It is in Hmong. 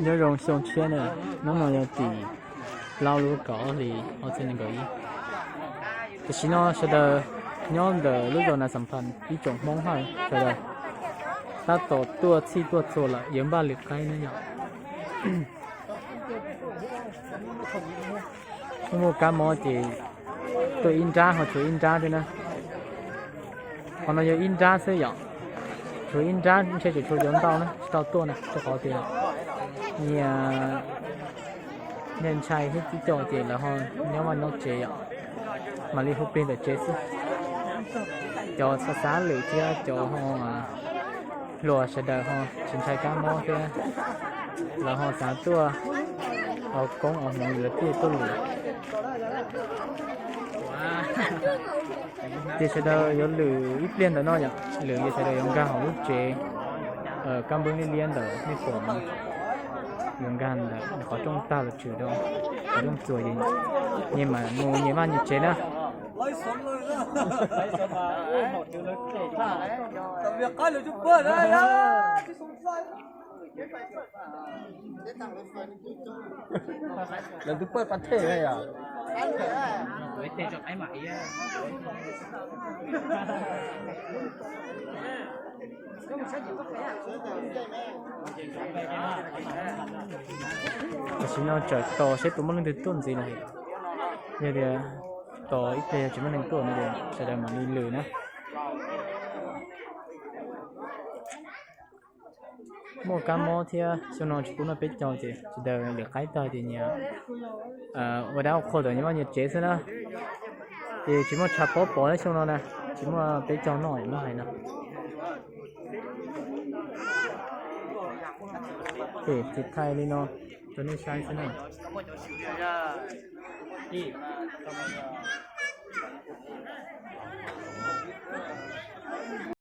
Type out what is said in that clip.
Nyob zoo xyoo tshiab na, hnub no yog tim plaub lub kaum ob hlis ob txhiab nees nkaum ib. Tam sim no sawv daws nyob ntawm lub zos Nas Xam Phas ib tsoom Hmoob haj sawv daws tab tom tuaj txhij tuaj txhua lawm yuav npaj lwm qaib na yom. Muaj kab mob ces tuaj ib nrab ho tshuav ib nrab thiab na. Qhov no yog ib nrab xwb yom, tshuav ib nrab ntshe tseem tshuav cov ntau na tsis tau tuaj na rau qhov tias nyias ntshai thiab tib co ces lawv ho nyob vaj nyob tsev yom, mam li hu plig ntawm tsev xwb. Cov xav xav lwm thiab cov ho hluas sawv daws ho tsis ntshai kab mob thiab, lawv ho xav tuaj ua koob ua hmoov lawv thiaj tuaj lwm. Ces sawv daws yuav lwm ib pliag ntawm no yom, lwm ces sawv daws yuav nkag hauv lub tsev kab npwb liab liab ntawm nej pom no, yuav nkag ntawm qhov rooj tag los tshwm rau qhov rooj txuas ces nyias mam mus nyias vaj nyias tsev na. Lawv twb pawj pas thej na yom. Tam sim no tseem tos seb puas muaj leej twg tuaj ntxiv no. Yog tias tos ib pliag yog tsis muaj neeg tuaj no ces sawv daws mam li lwm na. Muaj kab mob thiab xyoo no tsis pub noj peb caug ces sawv daws lwm qaib tag ces nyias ua dab ua qhua ntawm nyias vaj nyias tsev xwb na. Ces tsis muaj tshav pob pov thiab xyoo no na, tsis muaj peb caug noj muab hais no. Ces thaij li no rau nej saib xwb na.